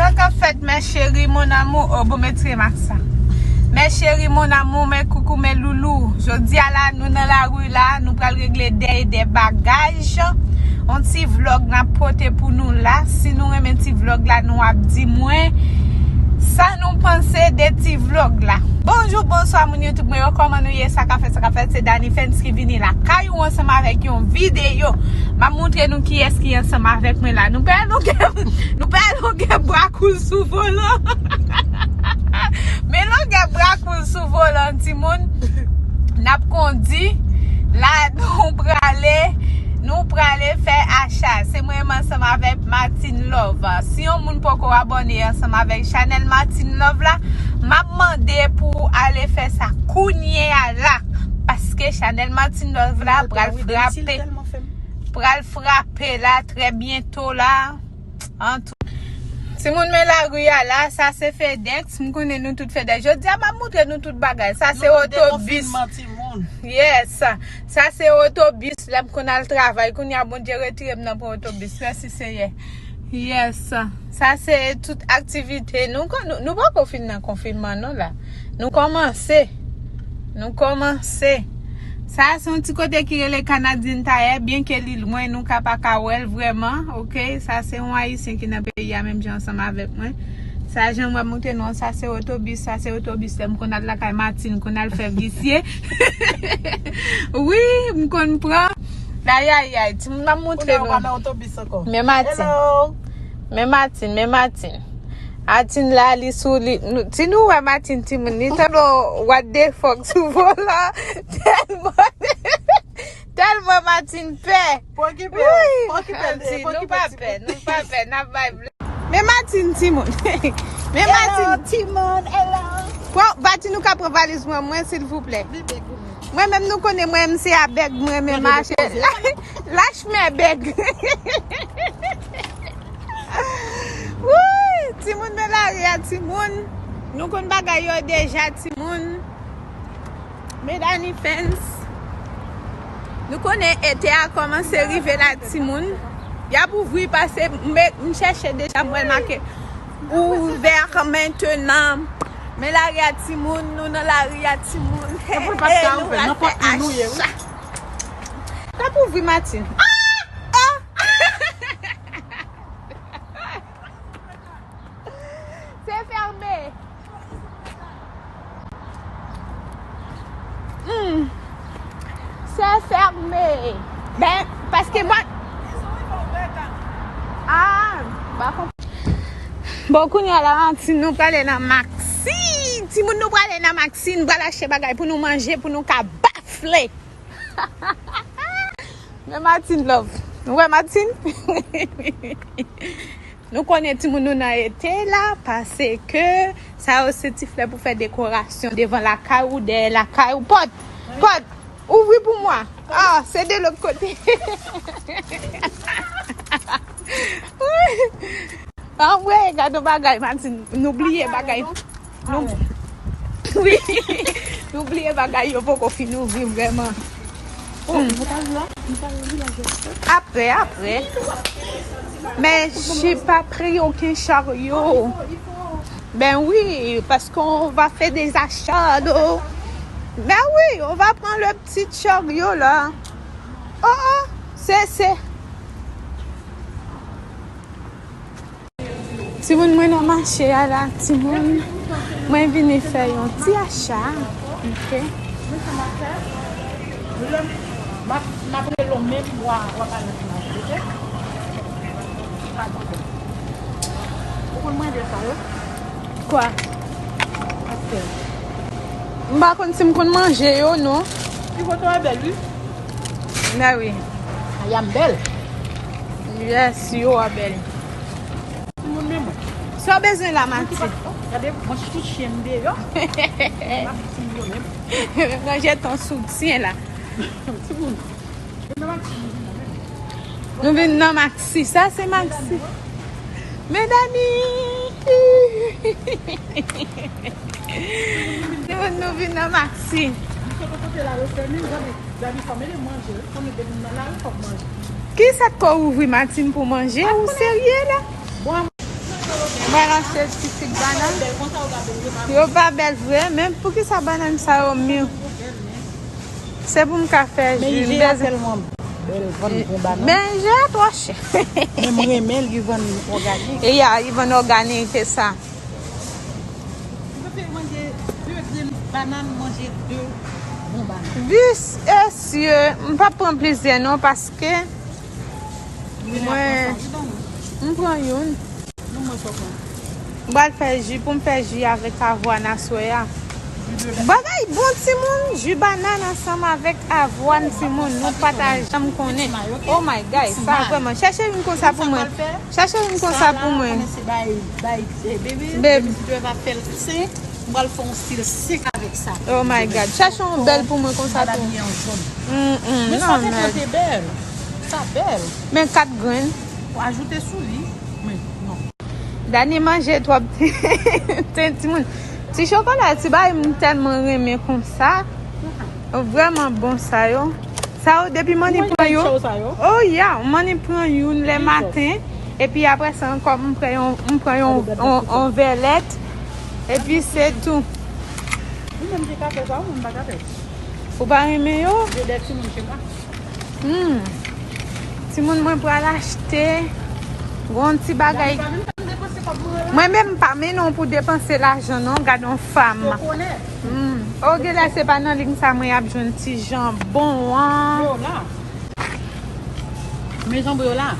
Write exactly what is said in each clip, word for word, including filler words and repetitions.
Sa k ap fèt, mes chéris, mon amour? Oh, bon, m retire mask sa. Mes chéris, mon amour, mes coucou, mes loulous. Jodi a la, nou nan lari la, nou pral regle de, de bagay. Yon ti vlog n ap pote pou nou la. Si nou renmen ti vlog la, nou ap di mwen sa nou panse de ti vlog la. Bonjou, bonswa, moun YouTube mwen yo, kòman nou ye? Sa k ap fèt, sa k ap fèt, se Dani Fens ki vini lakay ou ansanm avèk yon videyo. M ap montre nou kiyès ki ansanm avèk mwen la. Nou pè longe, nou pè longe bra koul sou volan. Men longe bra koul sou volan, timoun. N ap kondi. La, nou prale, nou prale fè acha. Se mwen menm ansanm avèk Martine Love. Si yon moun poko abòne ansanm avèk chanèl Martine Love la, m ap mande pou w ale fè sa kounye a la. Paske chanèl Martine Love la pral frape, pral frape la, trè byento la. Antou. Timoun, men lari a la, sa se FedEx, m konnen nou tout FedEx. Jodi a, m ap montre nou tout bagay. Sa se otobis. Yes. Sa se otobis, lè m konn al travay. Kounye a, Bondye retire m nan pran otobis. Mèsi, Senyè. Yes. Sa se tout aktivite. Nou, kon- nou, nou poko fin nan konfinman, non, la. Nou kòmanse. Nou kòmanse. Sa a se yon ti kote ki rele Canadian Tire, byenke li lwen, nou ka pa ka wè l vrèman, oke? Sa se yon Ayisyen ki nan peyi a menm jan ansanm avèk mwen. Sa jan mwen montre nou an, sa se otobis, sa se otobis lè m konn al lakay Martine, konn al fè visye. Wi, m konn pran. Ayayay, timoun, m ap montre nou. Kounye a w pa nan otobis ankò. Men Martine. Hello. Men Martine, men Martine. Martine la, li sou li. Nou- Si nou wè Martine, timoun, li tankou what the fuck sou volan. Tèlman, tèlman Martine pè. Pòkipè, Wi, pòkipè, Martine, nou pòkipè, pa pè, timoun. Nou pa pè, n ap bay blan. Men Martine, timoun. Men Martine. Hello, timoun, hello. Pran, Martine, ou ka pran valiz mwen, mwen, silvouplè. Mwen menm, nou konnen mwen, m se avèg mwen, men mache. Lach men bèg. Wouy, timoun, men lari a, timoun. Nou konn bagay yo deja, timoun. Medani Fens. Nou konnen ete a kòmanse rive la, timoun. Y ap ouvri pase, m, m chèche deja, m wè l make ouvert maintenant. Men lari a, timoun, nou nan lari a, timoun. Hey, nou pral fè acha. T ap ouvri Martine. Ah! Ah! C'est fermé. Hmm. C'est fermé. Ben, paske mwen... Ah, pa konp- Bon, kounye a la, Martine, nou prale nan Maxi. Timoun, nou prale nan Maxi, nou pral achte bagay pou nou manje, pou nou ka bafle. Men Martine love. Nou wè Martine? Nou konnen timoun nou nan ete la, paske sa yo se ti flè pou fè dekorasyon devan lakay ou, dèyè lakay ou. Pòt! Pòt! Ouvri pou mwen! Ah, se de lòt kote. Anmwe, gade yon bagay, Martine. Nou bliye bagay. Nou, wi. Nou bliye bagay yo poko fin ouvri vrèman. Oh, hmm. Nou pa la, nou pa la, apre, apre. Men j'ai pas pris aucun chariot. Ben oui, parce qu'on va faire des achats, donc. Ben oui, on va prendre le petit chariot là. Oh, oh, c'est, c'est. Timoun, mwen nan mache a la, timoun. Mwen vini fè yon ti acha. Ok. M ap, m ap rele w menm, w a, w a pale ansanm avè l, ok? Pa pwoblèm. Ou konn manje sa yo? Kwa? Atè. M pa konn si m konn manje yo, non. Ti foto a bèl, wi. Mè wi. Ayam bèl. Yes, yo a bèl. Timoun men mwen. Sa w bezwen la, Mati? Gade, mwen sou chen m deyò. M ap di timoun yo menm. Mwen jete yon soutyen la. Timoun. Nou vin nan Maxi. Sa se Maxi. Medani! Nou, nou vin nan Maxi. Kisa k ko ouvri Martine pou manje? Ou serye la? Bon, Mwen achte ti fig bannann. Yo pa bèl vre, men poukisa bannann sa yo mi? Se pou m ka fè Men ji, m ije a bezwen. Tèlman bèl, vann bon bannann. Men ije a twò chè. Men mwen renmen l, li vann òganik. E ya, li vann òganik, se sa. Mwen fè manje de grenn bannann, manje de bon bannann. Visye, m p ap pran plizyè non, paske mwen, m pran youn. M pral fè ji, pou m fè ji avèk avwàn aswè a. Bagay bon, timoun, ji bannann ansanm avèk avwàn, timoun, nou pa ta janm konnen. Oh my God, sa vrèman. Chèche youn konsa pou mwen. Chèche youn konsa pou mwen. Babe. Mwen pral fè yon stil sik avèk sa. Oh my God. Chèche yon bèl pou mwen konsa tou. Mm, mm, men sa te bèl. Sa bèl. Men kat grenn. Ou ajoute sou li. Men, non. Dani manje twòp. Ten timoun. Ti chokola, ti bagay m tèlman renmen konsa. Vrèman bon sa yo. Sa yo, depi m annik pran yo. Oh, yeah, m annik pran youn lè maten. Epi apre sa ankò, m pran yon, m pran yon, yon, yon vèlèt. Epi se tou. Ou menm ki ka fè sa, ou menm pa ka fè. Ou pa renmen yo? Yo de timoun chez moi. Hmm. Timoun, mwen pral achte yon ti bagay. Mwen menm pa mennen w pou depanse lajan non, gad yon fanm. Hmm. O, genlè se pa nan liy sa mwen ap jwenn ti janbon an. Men janbon yo la.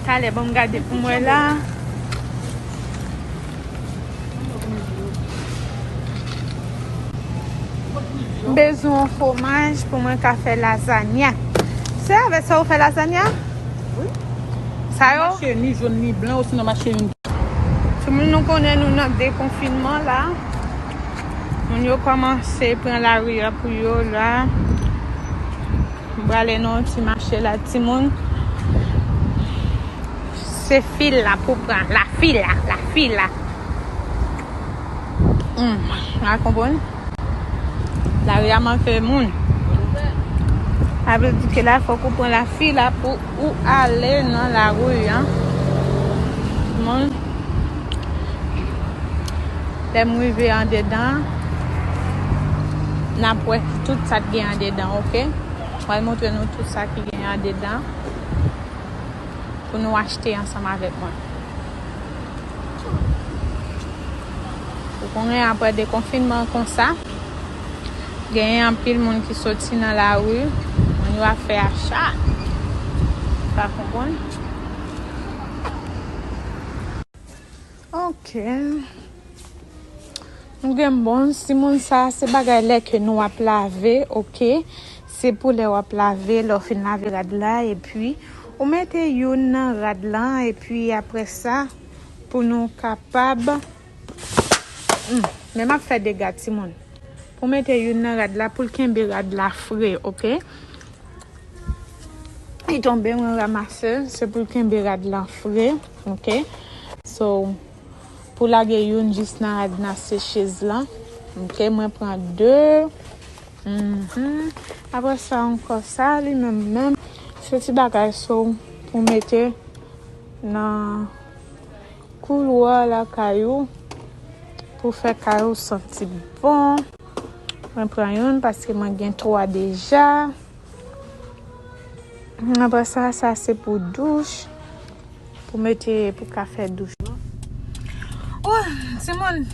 Talè, ban m gade pou mwen la. M bezwen yon fwomaj pou mwen ka fè lazanya. Se avè sa ou fè lazanya? Wi. Sa yo? Mache ni jòn ni blan, osinon mache youn. Timoun, nou konnen nou nan dekonfinman la. Moun yo kòmanse pran lari a pou yo la. M prale nan yon ti mache la, timoun. Se fil la pou pran. La fila, la fila. Hmm, la konprann? Lari a manke moun. Sa vle di ke la, fòk ou pran la fila pou ou ale nan lari a. Timoun. Lè m rive andedan, n ap wè tout sa k gen andedan, oke? Mwen montre nou tout sa ki gen andedan pou nou achte ansanm avèk mwen. Ou konnen apre dekonfinman konsa, genyen anpil moun ki soti nan lari, moun yo ap fè acha. Ou pa konprann? Ok. Nou gen bon, timoun, sa se bagay lè ke nou ap lave, ok? Se pou lè w ap lave, lè w fin lave rad la, epi ou mete youn nan rad la, epi apre sa, pou nou kapab, hmm, men m ap fè dega, timoun. Pou mete youn nan rad la, pou l kenbe rad la fre, ok? Li tonbe, mwen ramase l, se pou l kenbe rad la fre, ok? So, pou lage youn jis nan rad nan sechez lan, ok? Mwen pran de. Mhm. Apre sa ankò, sa li menm menm, se ti bagay so pou mete nan koulwa lakay ou, pou fè kay ou santi bon. Mwen pran youn paske mwen gen twa deja. Apre sa, sa se pou douch. Pou mete, pou ka fè douch. Ou, timoun.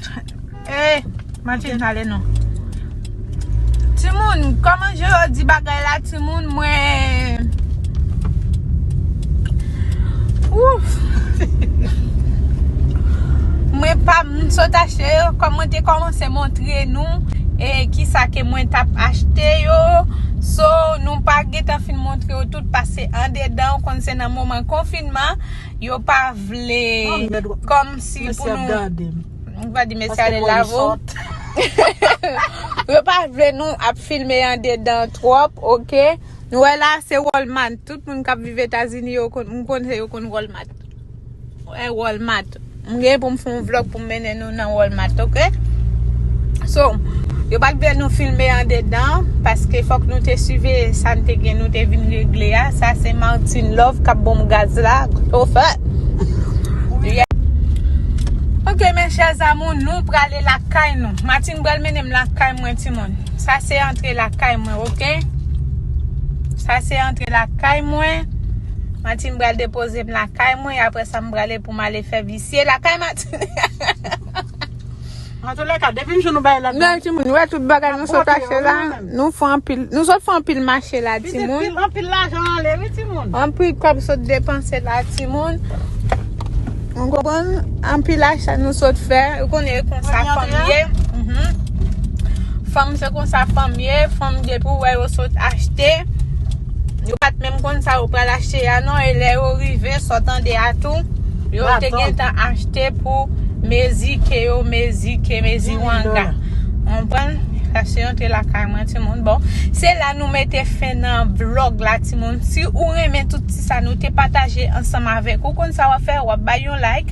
Eh, Martin, ale non. Timoun, kòman je yo di bagay la, timoun, mwen. Ouf. Mwen pa m sot achte yo, kòm mwen te kòmanse montre nou, e kisa ke mwen t ap achte yo. So, nou pa gentan fin montre yo tout, pase andedan, ou konn se nan moman konfinman, yo pa vle, kòmsi pou nou, m pa di mesye ale lave w. Yo pa vle nou ap filme andedan twòp, ok? Nou wè la, se Walmart. Tout moun k ap viv Etazini, yo konn, m konn se yo konn Walmart. Wè, Walmart. M gen pou m fè yon vlog pou m mennen nou nan Walmart, ok? So, yo pa t vle nou filme andedan, paske fòk nou te swive sa n te gen, nou te vin regle a. Sa se Martin Love k ap ban m gaz la, chofè. Yeah. Chers amours, nou prale lakay nou. Martine pral mennen m lakay mwen, timoun. Sa se antre lakay mwen, oke? Sa se antre lakay mwen. Martine pral depoze m lakay mwen, e apre sa m prale pou m ale fè visye lakay Martine. An tou lè ka, depi m jwenn nou bay la. Men timoun, nou wè tout bagay nou sot achte la. Nou fè anpil, nou sot fè anpil mache la, timoun. Anpil lajan ale, wi, timoun. Anpil kòb sot depanse la, timoun. Ou konprann? Anpil acha nou sot fè. Ou konnen e konsa fanm ye. Fanm se konsa fanm ye. Fanm depi ou wè yo sot achte, yo pa t menm konn sa yo pral achte a non. E lè yo rive, sa w tande a tou, yo te gentan achte pou mezi ke yo, mezi ke, mezi wanga. Ou konprann? Sa se antre lakay mwen, timoun. Bon, se la nou mete fen nan vlog la, timoun. Si ou renmen tout ti sa nou te pataje ansanm avèk ou, konn sa w ap fè, w ap bay yon like.